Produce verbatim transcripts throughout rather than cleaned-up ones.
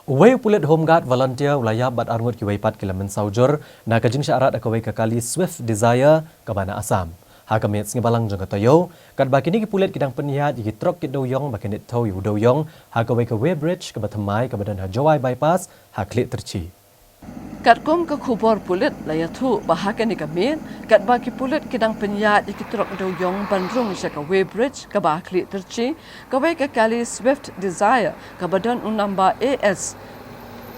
Uwei u pulit Home Guard volunteer u la ïap bad arngut kiwei pat ki la mynsaw jur na ka jingshah rat ha kawei ka kali Swift Dzire kaba na Assam. Ha ka miet sngi balang jong ka taïew, katba kine ki pulit ki dang pynïaid ïa ki trok ki dewiong ba ki nit thew ïa u dewiong ha kawei ka weighbridge kaba thymmai kaba don ha Jowai Bypass ha Khlieh Tyrchi. Katkum ka khubor pulit la ïathuh ba ha kane ka miet, katba ki pulit ki dang pynïaid ïa ki trok dewiong ban rung sha ka weighbridge kaba ha Khlieh Tyrchi, kawei ka kali Swift Dzire kaba don u number A S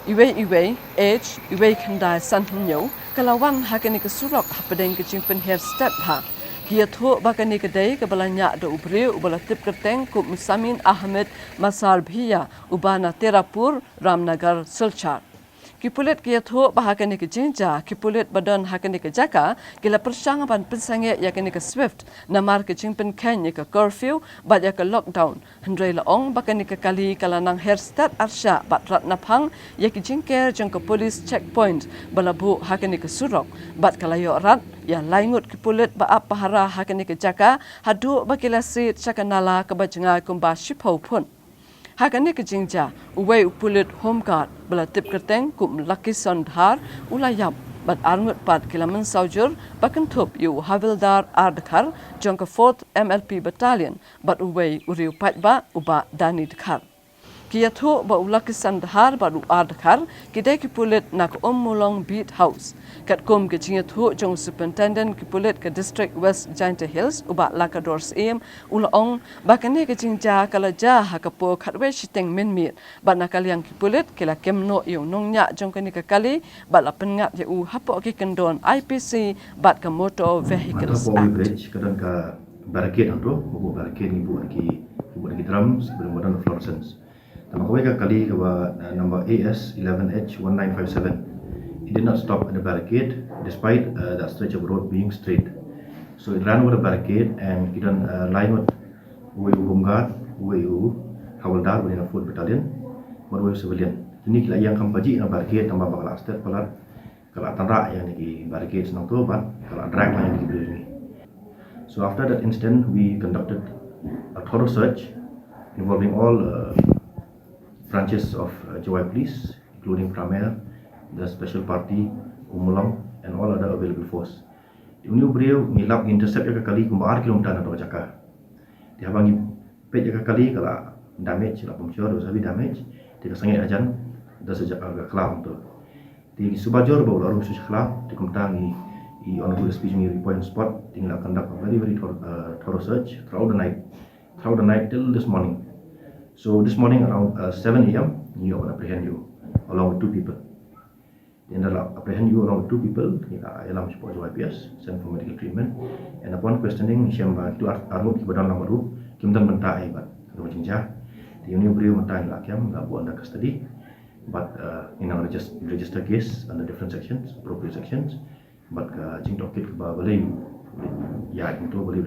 iwei iwei H iwei khyndai san hynñiew ka la wan ha kane ka surok hapdeng ka jingpynher stet bha. Ki ïathuh ba kane ka dei kaba la ñiah da u briew uba la tip kyrteng kum u Samin Ahmed Masar Bhiya uba na Terapur, Ramnagar, Silchar. Ki pulit ki ïathuh ba ha kane ka jingjia, ki pulit ba don ha kane ka jaka ki la pyrshang ban pynsangeh ïa kane ka Swift namar ka jingpynkheiñ ïa ka curfew bad ïa ka lockdown. Hynrei la ong ba kane ka kali ka la nang her stet arshah bad rat naphang ïa ki jingker jong ka police checkpoint ba la buh ha kane ka surok, bad ka la ïoh rat ïa lai ngut ki pulit ba ap pahara ha kane ka jaka haduh ba ki la siat sha ka nala kaba jngai kumba shiphew phut. Ha kane ka jingjia, uwei u pulit Home Guard ba la tip kyrteng kum Lucky Sandhar u la ïap bad arngut pat ki la mynsaw jur ba kynthup ïa u Havildar R Dkhar jong ka fourth M L P Battalion bad uwei u riew paidbah u Bah Dani Dkhar. Ki ïathuh ba u Lucky Sandhar bad u R Dkhar ki dei ki pulit na ka Ummulong Beat House. Katkum ka jingïathuh jong u Superintendent ki pulit ka District West Jaintia Hills u Bah Lakador Syiem u la ong ba kane ka jingjia ka la jia ha ka por khatwei shiteng mynmiet bad na ka liang ki pulit ki la kem noh ïa u nongñiah jong kane ka kali bad la pynngat ïa u hapoh ki kyndon I P C bad ka Motor Vehicles Act. Bridge ka don ka barricade hangto, ba buh barricade ngi buh ki, ngi buh ki drums, ki buh ki fluorescents. Tangba kawei ka kali kaba, uh, number A S eleven H one nine five seven, it did not stop at the barricade despite, uh, that stretch of road being straight. So it ran over the barricade and ki don, uh, lai ngut, uwei u Home Guard, uwei u Havildar uba na fourth Battalion, bad uwei u civilian. Kine ki la ïeng kham pajih na barricade tangba ba ka la stet palat, ka la tynrah ïa kine ki barricades nangto bad ka la drag ïa kine ki briew jong ngi. So after that incident, we conducted a thorough search involving all, uh, branches of, uh, Jowai Police, including Pramer, the Special Party, Ummulong, and all other available force. Te une u briew ngi lap ngi intercept ïa ka kali kumba ar kilometer na ka jaka. Te haba ngi peit ïa ka kali ka la damage, la puncture, da u sa bi damage, te ka sangeh hajan da sa jaka ka khlaw hangto. Te ngi suba jur ba u la rung sha khlaw, te kumta ngi, i Honorable S P jong ngi i poi on spot, te ngi la conduct a very, very thorough, uh, thorough search throughout the night. Throughout the night till this morning. So this morning around, uh, seven A M, ngi ïoh ban apprehend ïa u along with two people. Te ynda la apprehend ïa u along with two people, ngi la ïalam shapoh Jowai P S, send for medical treatment. And upon questioning, ngi shem ba kitu ar, arngut kiba don lang bad u, kim don bynta ei bad kata ka jingjia. Te une u briew mynta ngi la kem, la buh under custody. But, uh, ngi nang regis-, register case under different sections, appropriate sections. Bad ka jingtohkit kaba balei u ïaid hangto, balei u